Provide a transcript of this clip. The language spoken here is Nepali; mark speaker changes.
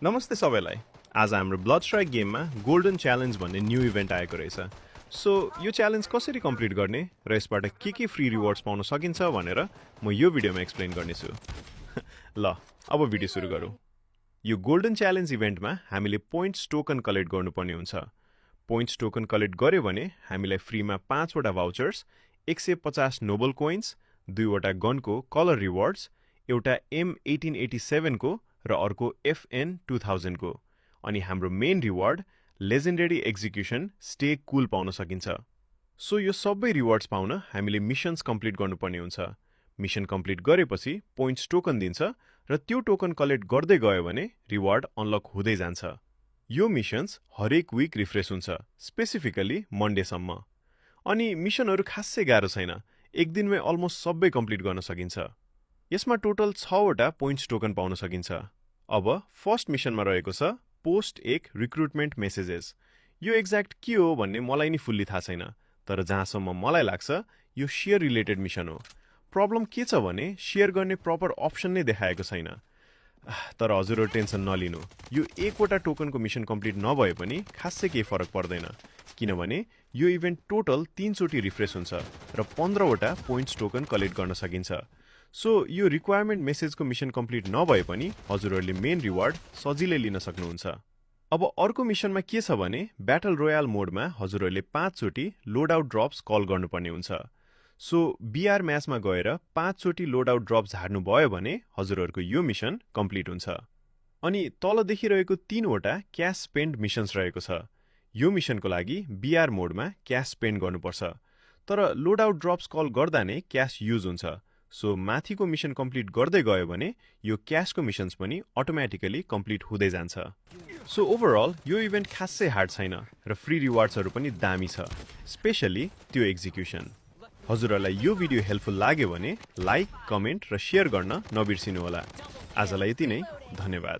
Speaker 1: नमस्ते सबैलाई। आज हाम्रो ब्लड स्ट्राइक गेममा गोल्डन च्यालेन्ज भन्ने न्यू इभेन्ट आएको रहेछ। सो यो च्यालेन्ज कसरी कम्प्लिट गर्ने र यसबाट के फ्री रिवार्ड्स पाउन सकिन्छ भनेर म यो भिडियोमा एक्सप्लेन गर्नेछु। ल अब भिडियो सुरु गरौँ। यो गोल्डन च्यालेन्ज इभेन्टमा हामीले पोइन्ट्स टोकन कलेक्ट गर्नुपर्ने हुन्छ। पोइन्ट्स टोकन कलेक्ट गर्यो भने हामीलाई फ्रीमा 5 वटा भाउचर्स, 150 नोबल कोइन्स, 2 वटा गनको कलर रिवार्ड्स, एउटा M1887 को र अर्को FN 2000 को, अनि हाम्रो main reward legendary execution stay cool पाउन सकिन्छ। सो यो सबै रिवार्ड्स पाउन हामीले मिशन्स कम्प्लिट गर्नुपर्ने हुन्छ। मिशन कम्प्लिट गरेपछि पोइन्ट्स टोकन दिन्छ र त्यो टोकन कलेक्ट गर्दै गयो भने रिवार्ड अनलक हुँदै जान्छ। यो मिशन्स हरेक विक रिफ्रेश हुन्छ, स्पेसिफिकली मन्डेसम्म। अनि मिशनहरू खासै गाह्रो छैन, एक दिनमै अलमोस्ट सबै कम्प्लिट गर्न सकिन्छ। यसमा टोटल 6 वटा पोइन्ट्स टोकन पाउन सकिन्छ। अब फर्स्ट मिशनमा रहेको छ पोस्ट एक रिक्रुटमेन्ट मेसेजेस। यो एक्ज्याक्ट के हो भन्ने मलाई नि फुल्ली थाहा छैन, तर जहाँसम्म मलाई लाग्छ यो शेयर रिलेटेड मिशन हो। प्रब्लम के छ भने शेयर गर्ने प्रपर अप्सन नै देखाएको छैन। तर हजुरहरू टेन्सन नलिनु, यो एकवटा टोकनको मिशन कम्प्लिट नभए पनि खासै केही फरक पर्दैन, किनभने यो इभेन्ट टोटल 3 चोटि रिफ्रेश हुन्छ र 15 वटा पोइन्ट्स टोकन कलेक्ट गर्न सकिन्छ। सो यो रिक्वायरमेन्ट मेसेजको मिशन कम्प्लिट नभए पनि हजुरहरूले मेन रिवार्ड सजिलै लिन सक्नुहुन्छ। अब अर्को मिशनमा के छ भने ब्याटल रोयल मोडमा हजुरहरूले 5 चोटि लोड आउट ड्रप्स कल गर्नुपर्ने हुन्छ। सो बीआर म्याचमा गएर 5 चोटि लोड आउट ड्रप्स हार्नु भयो भने हजुरहरूको यो मिशन कम्प्लिट हुन्छ। अनि तल देखिरहेको 3 वटा क्याश स्पेन्ड मिशन्स रहेको छ। यो मिशनको लागि बीआर मोडमा क्याश स्पेन्ड गर्नुपर्छ, तर लोड आउट ड्रप्स कल गर्दा नै क्याश युज हुन्छ। सो माथिको मिशन कम्प्लिट गर्दै गयो भने यो क्याशको मिशन्स पनि अटोमेटिकली कम्प्लिट हुँदै जान्छ। सो ओभरअल यो इभेन्ट खासै हार्ड छैन र फ्री रिवार्ड्सहरू पनि दामी छ, स्पेशली त्यो एक्जिक्युसन। हजुरहरूलाई यो भिडियो हेल्पफुल लाग्यो भने लाइक, कमेन्ट र शेयर गर्न नबिर्सिनु होला। आजलाई यति नै, धन्यवाद।